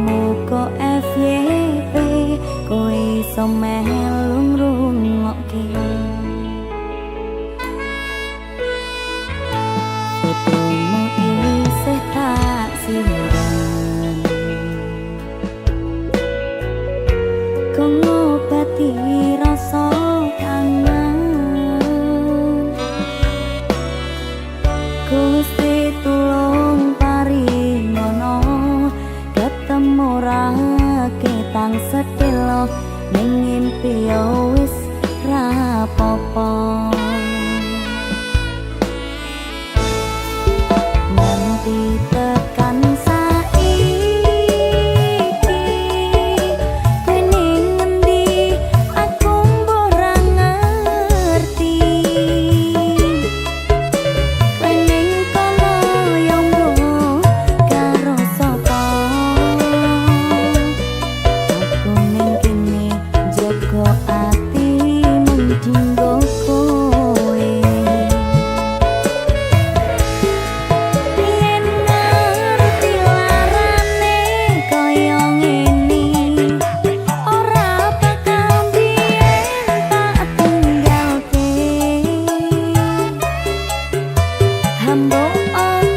Muga-muga FYP kowe iso melu ngrungokke. Fotomu isih tak simpen, kok ngobati rasa kangen. Gusti tulung paringono ketemu ra ketang sedelo ning ngimpi yo wis ra apa-apa. Nganti tekan saiki kowe ning ngendi aku ora ngerti. Kowe ning kono yo mbuh karo sapa, aku ning kene njaga ati mung dinggo kowe. Yen ngerti larane kaya ngene, ora bakal biyen tak tinggalke. Hambok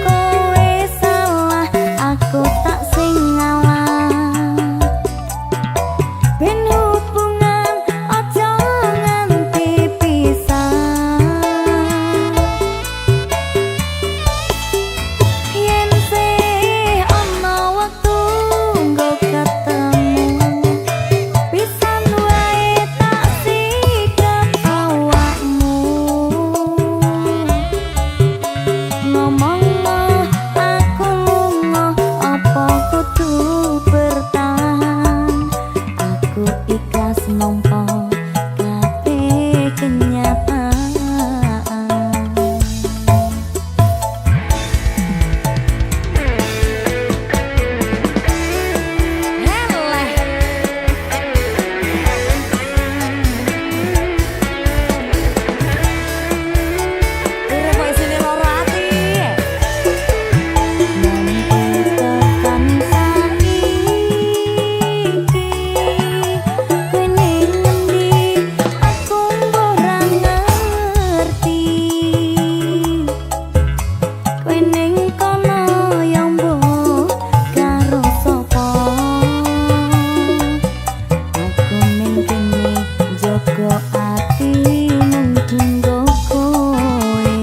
kowe salah, aku tak sing ngalah. Ben hubungan aja nganti pisah. Yen sih ana wektu nggo ketemu, pisan wae tak sikap awakmu. Ngomongno aku lunga apa kudu bertahan, aku ikhlas nampa kabeh kenyataan. Heleh. Urip kok isine lara ati. Nganti tekan saiki kowe ning ngendi aku ora ngerti. Kowe ning kono yo mbuh karo sapa, aku ning kene njaga ati mung dinggo kowe.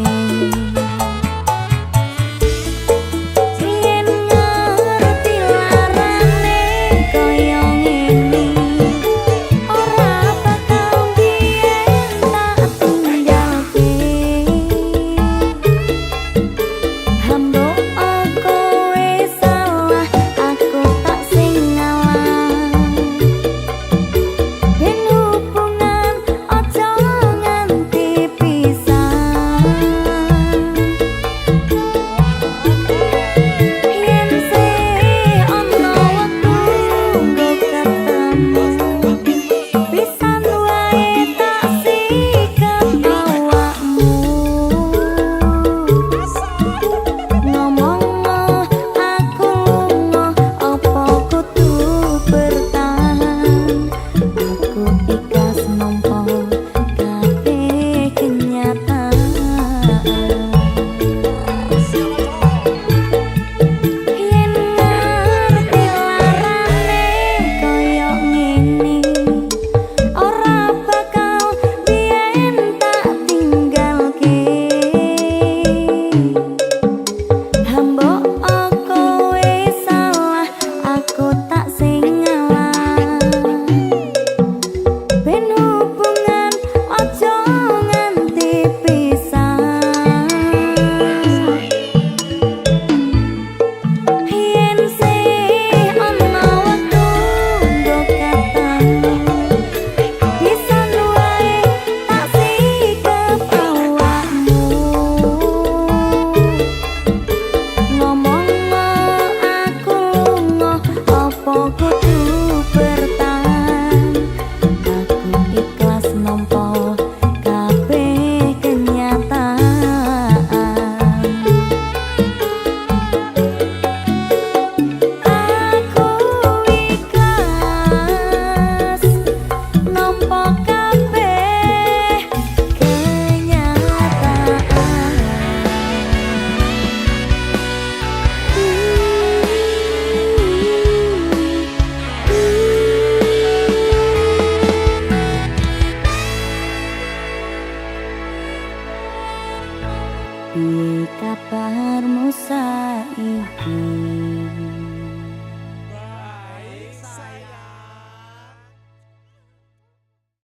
Yen ngerti larane kaya ngene, ora bakal biyen tak tinggalke. Hambok kowe salah, aku tak sing ngalah. Ben hubungan aja nganti pisah. Yen sih ana wektu nggo ketemu, pisan wae tak sikap awakmu. Ngomongno aku lunga apa kudu bertahan, aku ikhlas nampa kabeh kenyataan. Yen ngerti larane kaya ngene, ora bakal biyen tak tinggalke. Hambok kowe salah, aku tak sing ngalah. Ben hubungan aja nganti pisah. Yen sih ana wektu nggo ketemu, pisan wae tak sikap awakmu. Ngomongno aku lunga apa kudu Piye kabarmu saiki?